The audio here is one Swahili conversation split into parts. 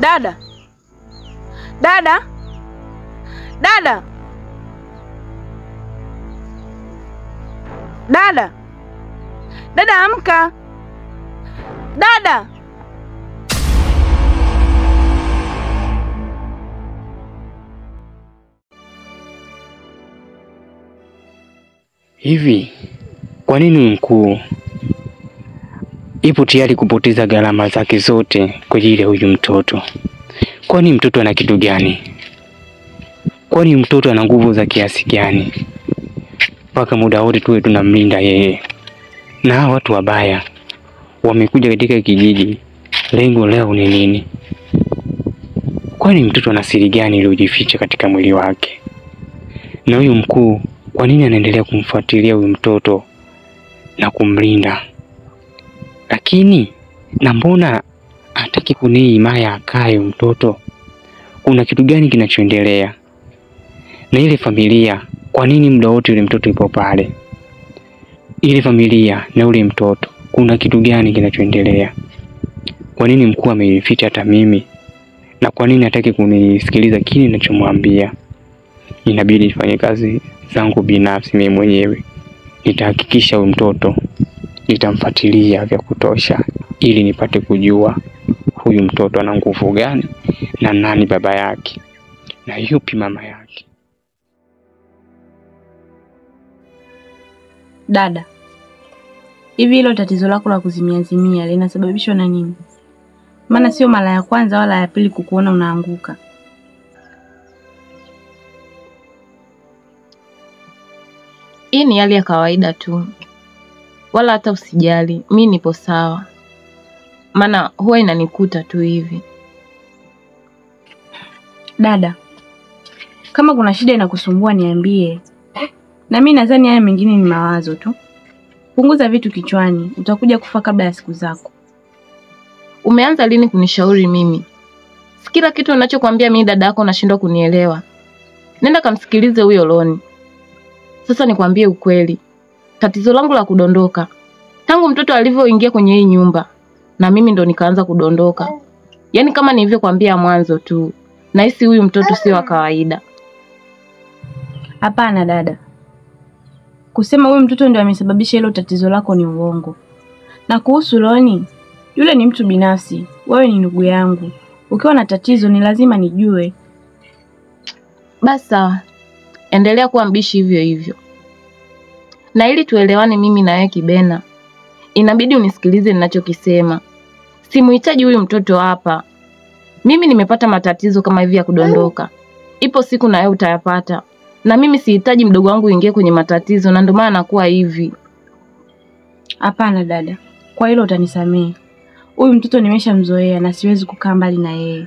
Dada. Dada. Dada. Dada. Dada, amka. Dada. Hivi kwa nini mkuu ipo tayari kupoteza gharama zake zote kwa ajili ya huyu mtoto? Kwani mtoto ana kitu gani? Kwani mtoto ana nguvu za kiasi gani mpaka muda wote tuwe tunamlinda yeye? Na watu wabaya wamekuja katika kijiji, lengo leo ni nini? Kwani mtoto ana siri gani iliyojificha katika mwili wake? Na huyu mkuu kwa nini anaendelea kumfuatilia huyu mtoto na kumlinda? Lakini na mbona hataki kunii himaya akae mtoto? Kuna kitu gani kinachoendelea? Na ile familia, kwa nini muda wote yule mtoto yupo pale? Ile familia na yule mtoto, kuna kitu gani kinachoendelea? Kwa nini mkuu amenificha hata mimi? Na kwa nini hataki kunisikiliza kile ninachomwambia? Inabidi nifanye kazi zangu binafsi mimi mwenyewe. Nitahakikisha huyu mtoto nitamfuatilia vya kutosha ili nipate kujua huyu mtoto ana nguvu gani na nani baba yake na yupi mama yake. Dada, hivi hilo tatizo lako la kuzimia zimia linasababishwa na nini? Maana sio mara ya kwanza wala ya pili kukuona unaanguka. Hii ni hali ya kawaida tu. Wala hata usijali, mi nipo sawa. Maana huwa inanikuta tu hivi. Dada, kama kuna shida inakusumbua niambie. Na mimi nadhani haya mengine ni mawazo tu. Punguza vitu kichwani, utakuja kufa kabla ya siku zako. Umeanza lini kunishauri mimi? Kila kitu ninachokuambia mimi dada yako unashindwa kunielewa. Nenda kamsikilize huyo Loni. Sasa nikwambie ukweli. Tatizo langu la kudondoka tangu mtoto alivyoingia kwenye hii nyumba, na mimi ndo nikaanza kudondoka. Yaani kama nilivyokuambia mwanzo tu, nahisi huyu mtoto sio wa kawaida. Hapana dada. Kusema huyu mtoto ndio amesababisha hilo tatizo lako ni uongo. Na kuhusu Loni, yule ni mtu binafsi, wewe ni ndugu yangu. Ukiwa na tatizo ni lazima nijue. Basi sawa. Endelea kuwa mbishi hivyo hivyo. Na ili tuelewane mimi na wewe Kibena, inabidi unisikilize ninachokisema. Simuhitaji huyu mtoto hapa. Mimi nimepata matatizo kama hivi ya kudondoka. Ipo siku na wewe utayapata. Na mimi sihitaji mdogo wangu ingie kwenye matatizo, na ndio maana nakuwa hivi. Hapana dada, kwa hilo utanisamehe. Huyu mtoto nimeshamzoea na siwezi kukaa mbali na yeye.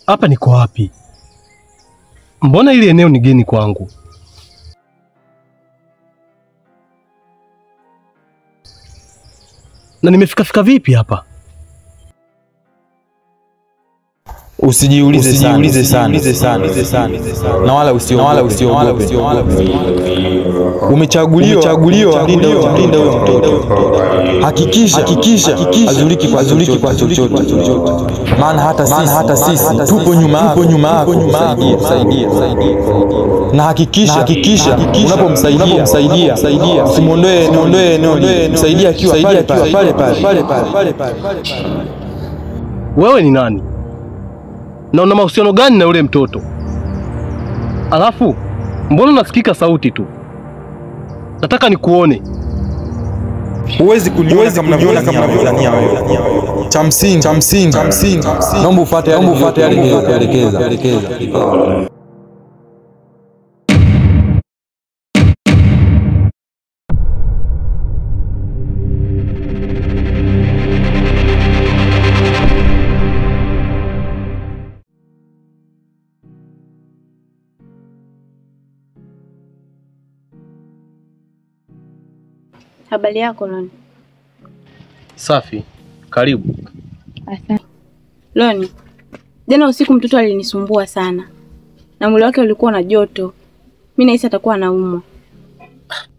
Hapa niko wapi? Mbona ili eneo ni geni kwangu? Na nimefika fika vipi hapa? Usijiulize sana, na wala usiogope. Umechaguliwa mlinda huyo mtoto. Hakikisha azuliki kwa chochote. Maana hata sisi tupo nyuma yako kusaidia. Na hakikisha unapomsaidia usimuondoe eneo, msaidie akiwa pale pale. Wewe ni nani? Na una mahusiano gani na yule mtoto? Alafu mbona unasikika sauti tu? Nataka nikuone. Huwezi kuniona kama unavyodhania wewe. Cha msingi naomba ufuate yale niliyokuelekeza. Habari yako Loni? Safi, karibu. Asante. Loni, jana usiku mtoto alinisumbua sana na mwili wake ulikuwa na joto. Mimi nahisi atakuwa anaumwa.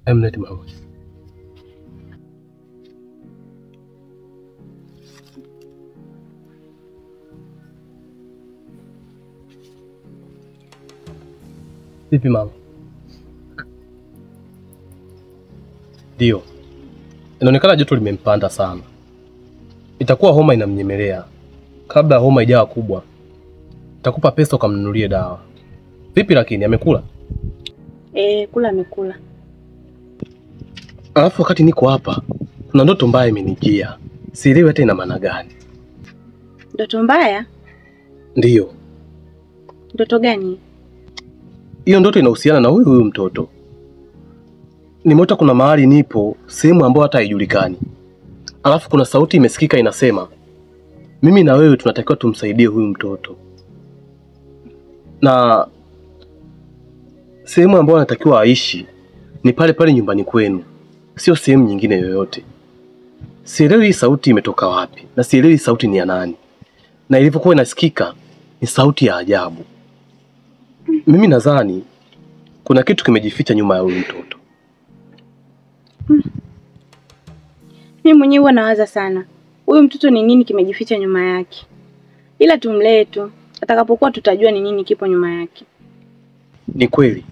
Emlete mama. Vipi mama? Ndio. Inaonekana joto limempanda sana. Itakuwa homa inamnyemelea. Kabla homa ijawa kubwa, nitakupa pesa ukamnunulie dawa. Vipi lakini amekula? Kula amekula. Alafu wakati niko hapa, kuna ndoto mbaya imenijia. Sielewi hata ina maana gani. Ndoto mbaya? Ndio. Ndoto gani? Hiyo ndoto inahusiana na huyu mtoto. Nimeota kuna mahali nipo, sehemu ambayo hata haijulikani. Alafu kuna sauti imesikika inasema, mimi na wewe tunatakiwa tumsaidie huyu mtoto. Na sehemu ambayo anatakiwa aishi ni pale pale nyumbani kwenu, sio sehemu nyingine yoyote. Sielewi hii sauti imetoka wapi na sielewi sauti ni ya nani. Na ilivyokuwa inasikika ni sauti ya ajabu. Mimi nadhani kuna kitu kimejificha nyuma ya huyu mtoto. Mimi mwenyewe huwa nawaza sana, huyu mtoto ni nini kimejificha nyuma yake. Ila tumlee tu, atakapokuwa tutajua ni nini kipo nyuma yake. Ni kweli.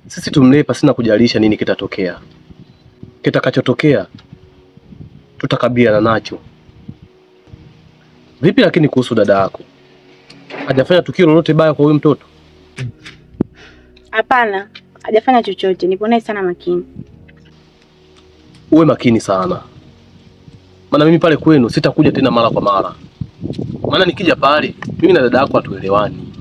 Sisi tumlee pasina kujalisha nini kitatokea. Kitakachotokea tutakabiliana nacho. Vipi lakini kuhusu dada yako? Hajafanya tukio lolote baya kwa huyu mtoto? Hapana, hajafanya chochote. Nipo naye sana makini. Uwe makini sana. Maana mimi pale kwenu sitakuja tena mara kwa mara. Maana nikija pale mimi na dada yako hatuelewani.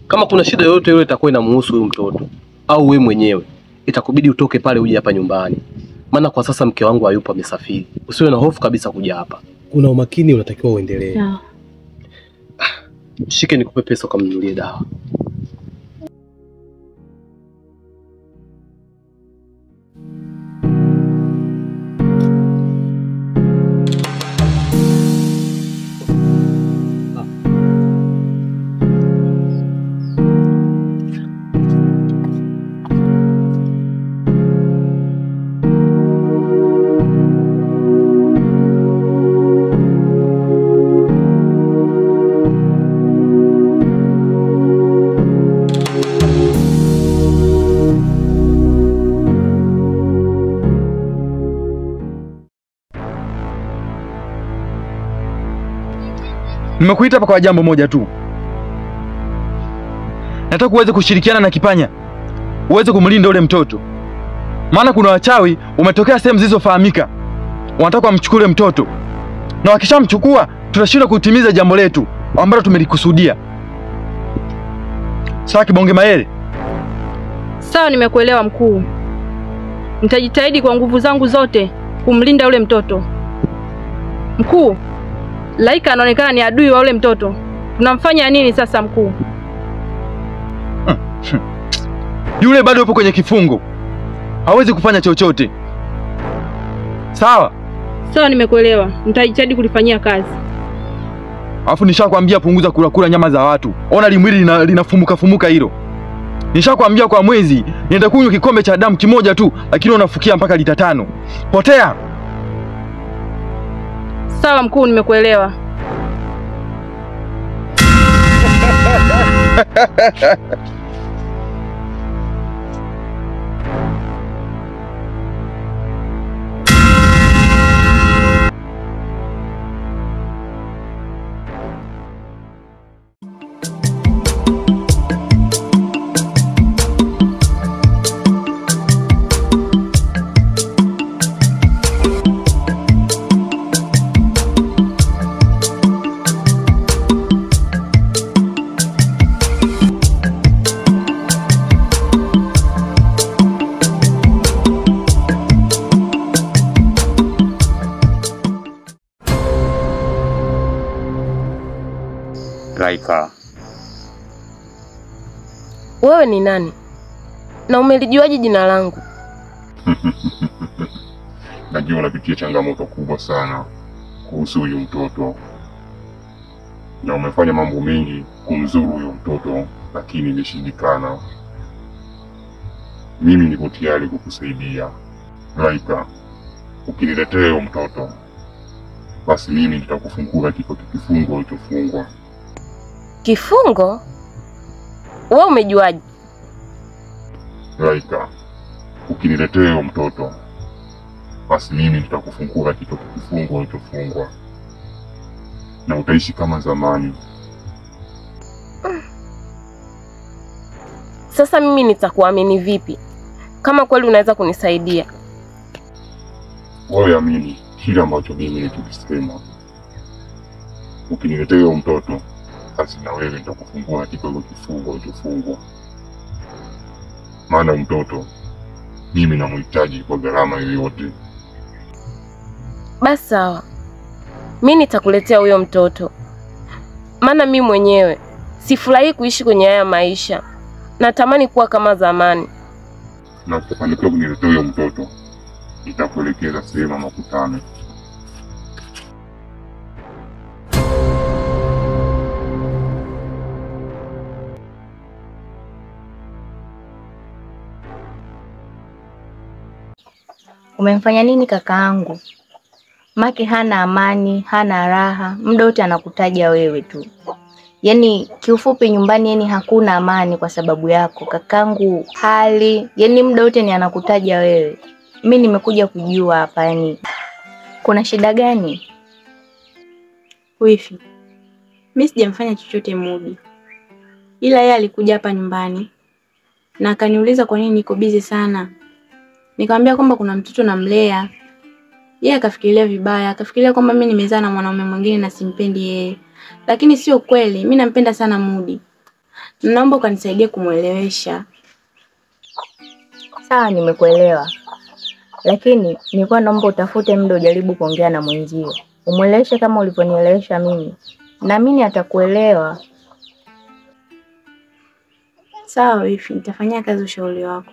Kama kuna shida yoyote ile itakuwa inamhusu huyu mtoto au wewe mwenyewe, itakubidi utoke pale uje hapa nyumbani. Maana kwa sasa mke wangu hayupo, amesafiri. Usiwe na hofu kabisa kuja hapa. Kuna umakini unatakiwa uendelee. Sawa. Shike nikupe pesa ukamnunulie dawa. Nimekuita hapa kwa jambo moja tu. Nataka uweze kushirikiana na Kipanya, uweze kumlinda ule mtoto. Maana kuna wachawi umetokea sehemu zisizofahamika, wanataka wamchukue mtoto. Na wakishamchukua tutashindwa kutimiza jambo letu ambalo tumelikusudia. Sawa Kibonge Mayele? Sawa, nimekuelewa mkuu. Nitajitahidi kwa nguvu zangu zote kumlinda ule mtoto. Mkuu, Laika anaonekana ni adui wa ule mtoto. Tunamfanya nini sasa mkuu? Yule bado yupo kwenye kifungo, hawezi kufanya chochote. Sawa? Sawa, nimekuelewa. Nitajitahidi kulifanyia kazi. Alafu nishakwambia punguza kula kula nyama za watu. Ona limwili linafumuka fumuka hilo. Nishakwambia kwa mwezi nienda kunywa kikombe cha damu kimoja tu, lakini unafukia mpaka lita 5. Potea. Sawa mkuu, nimekuelewa. Laika, wewe ni nani? Na umelijuaje jina langu? Najua unapitia changamoto kubwa sana kuhusu huyu mtoto, na umefanya mambo mengi kumzuru huyu mtoto, lakini imeshindikana. Mimi niko tayari kukusaidia Laika. Ukiniletea huyo mtoto, basi mimi nitakufungua kiko kifungo ulichofungwa. Kifungo? Wewe umejuaje? Laika, ukiniletea huyo mtoto, basi mimi nitakufungua kiko kifungo ulichofungwa, na utaishi kama zamani. Sasa mimi nitakuamini vipi kama kweli unaweza kunisaidia? Wewe amini kile ambacho mimi nilikisema. Ukiniletea huyo mtoto, basi na wewe nitakufungua katika hiyo kifungo ulichofungwa. Maana mtoto mimi namhitaji kwa gharama yoyote. Basi sawa, mimi nitakuletea huyo mtoto. Maana mimi mwenyewe sifurahii kuishi kwenye haya maisha. Natamani kuwa kama zamani. Na ukifanikiwa kuniletea huyo mtoto, nitakuelekeza sehemu ya makutano. Umemfanya nini kakaangu? Make hana amani, hana raha, muda wote anakutaja wewe tu. Yaani kiufupi nyumbani yani hakuna amani kwa sababu yako. Kakangu hali, yani muda wote ni anakutaja wewe. Mimi nimekuja kujua hapa yani kuna shida gani? Wifi, mimi sijamfanya chochote Mudi. Ila yeye alikuja hapa nyumbani na akaniuliza kwa nini niko busy sana. Nikamwambia kwamba kuna mtoto namlea. Yeye akafikiria vibaya, akafikiria kwamba mimi nimezaa na mwanaume mwingine na simpendi yeye. Lakini sio kweli, mimi nampenda sana Mudi. Naomba ukanisaidie kumuelewesha. Sawa, nimekuelewa. Lakini nilikuwa naomba utafute muda ujaribu kuongea na mwenzio. Umueleweshe kama ulivyonielewesha mimi. Naamini atakuelewa. Sawa wifi, nitafanyia kazi ushauri wako.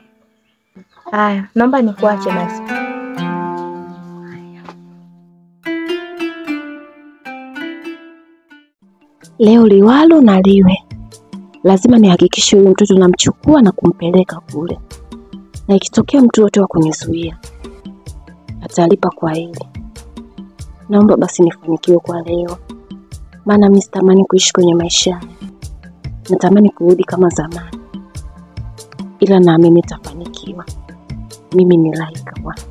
Haya, naomba nikuache basi. Leo liwalo na liwe, lazima nihakikishe huyu mtoto namchukua na kumpeleka kule, na ikitokea mtu yote wa kunizuia atalipa kwa hili. Naomba basi nifanikiwe kwa leo, maana mimi sitamani kuishi kwenye maisha, natamani kurudi kama zamani, ila naamini nitafanikiwa. Mimi ni Laika bwana.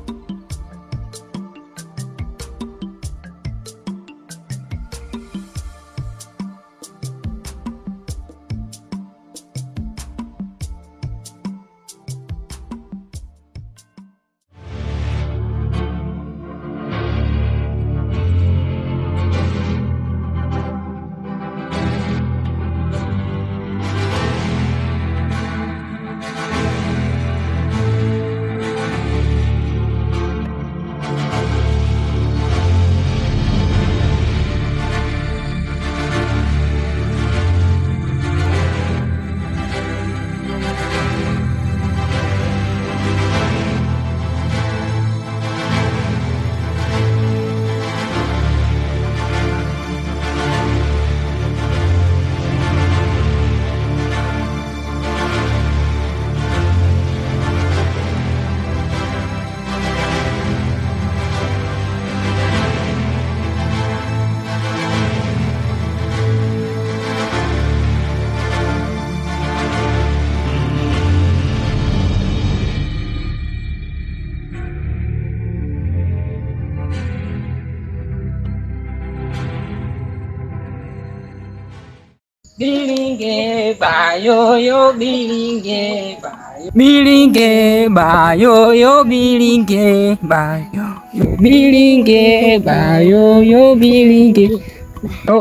Bilinge bayoyo bilinge bayo bilinge bayoyo bilinge bayoyo bilinge bayoyo bilinge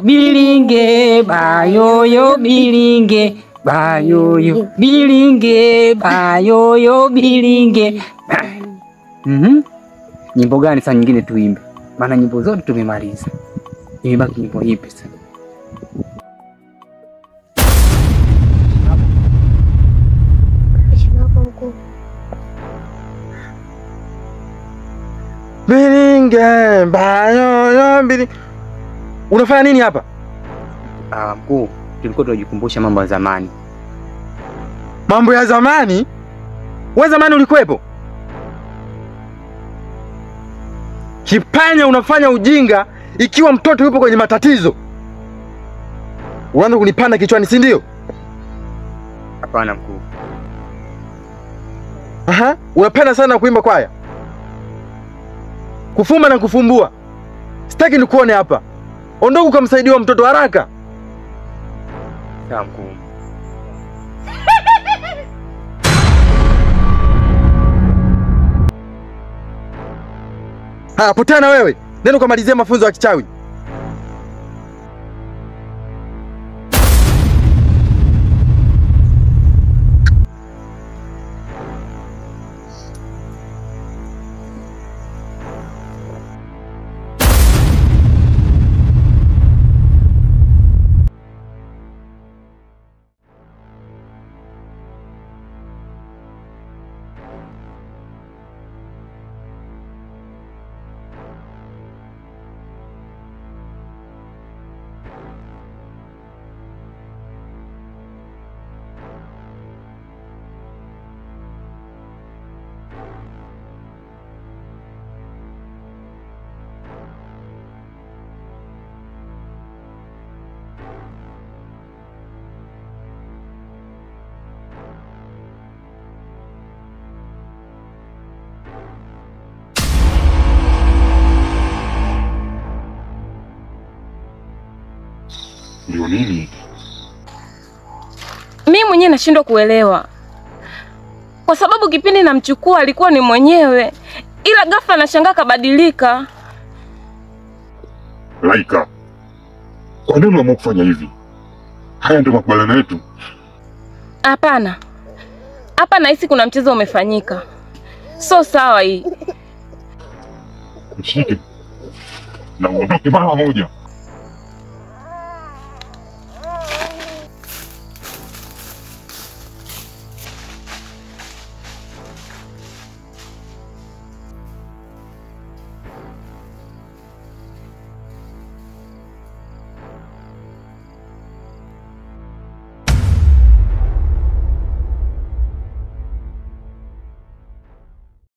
bilinge bayoyo bilinge bayoyo bilinge bayoyo bilinge. Nyimbo gani sasa nyingine tuimbe? Maana nyimbo zote tumemaliza. Imebaki nyimbo ipi sasa? Biringe bayo bili. Unafanya nini hapa? Mkuu, tulikuwa tunajikumbusha mambo ya zamani. Mambo ya zamani? Wewe zamani ulikuwepo? Kipanya, unafanya ujinga ikiwa mtoto yupo kwenye matatizo. Unaanza kunipanda kichwani, si ndio? Hapana mkuu. Aha, unapenda sana kuimba kwaya. Kufumba na kufumbua. Sitaki nikuone hapa. Ondoka ukamsaidia mtoto haraka. Sawa mkuu. Haya, potea na wewe. Nenda ukamalizie mafunzo ya kichawi. Ndio nini? Mimi mwenyewe nashindwa kuelewa. Kwa sababu kipindi namchukua alikuwa ni mwenyewe, ila ghafla nashangaa kabadilika. Laika, kwa nini unaamua kufanya hivi? Haya ndio makubaliano yetu. Hapana. Hapa nahisi kuna mchezo umefanyika. So sawa hii. Mshike na uondoke mara moja.